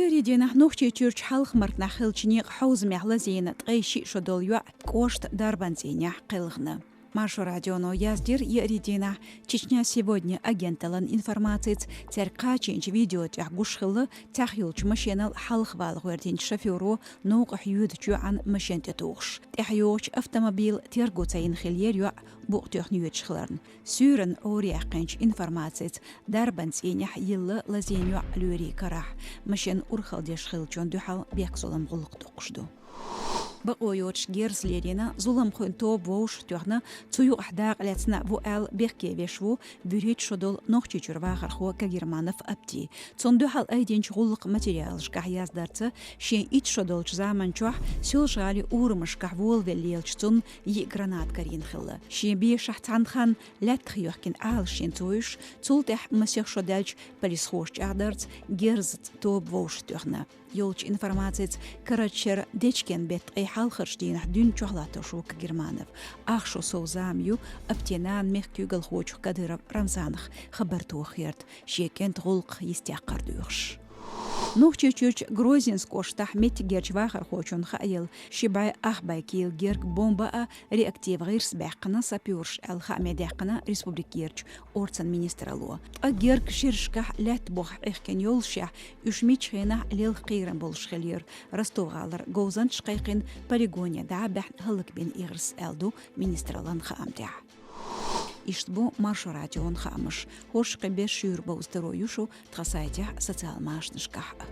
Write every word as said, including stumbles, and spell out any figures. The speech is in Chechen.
Еарин дийнахь Нохчийчуьрчу Хьалха-Мартанахь хиллачу некъан хьовзамехь лазийна ткъе шиъ шо долу йоӀ кӀоштан дарбан цӀийнехь кхелхина. Маршо радионо яздира еарин дийнахь «Чечня сегодня» агенталлин информацица, цаьрга кхачийначу видео тӀехь гуш хилла цхьаъ йолчу машенал хьалха вала гӀоьртинчу шофёро новкъахь йоьдучу йоьӀан машен тӀетухуш. ТӀаьхьа йогӀучу автомобилан терго ца йина хиллера йоӀ букъ тоьхна йоьдуш хиларна. Суьйранна Ӏораяьккхинчу информацица, дарбан цӀийнехь йилла лазийна йоӀ лоьрийн карахь, машен урхалдеш хиллачунна дуьхьал бехк-зулам гӀуллакх доккхуш ду. Бакъо йоцуш герз лелийна, зуламхойн тоба вовшахтоьхна, цу юкъахь дакъа лаьцна ву аьлла бехке веш ву вуьрхӀитта шо долу Нохчийчуьра вахархо Кагерманов Апти. Цунна дуьхьал айдинчу гӀуллакхан материалашкахь яздарца, шен итт шо долчу заманчохь Соьлжа-ГӀалин урамашкахь волавелла лелачу цунна йиъ граната карийна хилла. Шен бешахь цхьана ханна лаьттах йоьхкина Ӏалашйина цо уьш, цул тӀаьхьа масех шо даьлча полисхоша чӀагӀдарца герзаца тоба вовшахтоьхна. Йолчу информацица, карарчу шеран дечкен-беттан ткъе хьалхарчу дийнахь дуьйна чохь латтош ву Кагерманов. Ах шо сов зама ю Аптин нана мехкан куьйгалхочух Кадыров Рамзанах хабар тоха гӀерта, шен кӀентан гӀуллакх йистехкар доьхуш. Нохчийчуьрчу Грозинск кӀоштахь меттигерчу вахархочунна хааелла ши бӀе ах бӀе кийла герга бомба а, реактив гӀирс а баьккхина сапёраша аьлла хааме даьккхина республикерчу орцан министралло. Ткъа герга шерашкахь лаьтта бухахь Ӏехкина йоллушехь, уьш миччу хенахь лелха кхерам болуш хиллера, Ростов-гӀалара говзанчаша кхайкхина полигоне дӀа а баьхна хӀаллакбина и гӀирс аьлла ду министраллин хаам тӀехь. Иштта бу Маршо радион хаамаш. ХӀорш кхин беш шуьйра бовза таро ю шу тхан сайтехь а, социал машанашкахь а.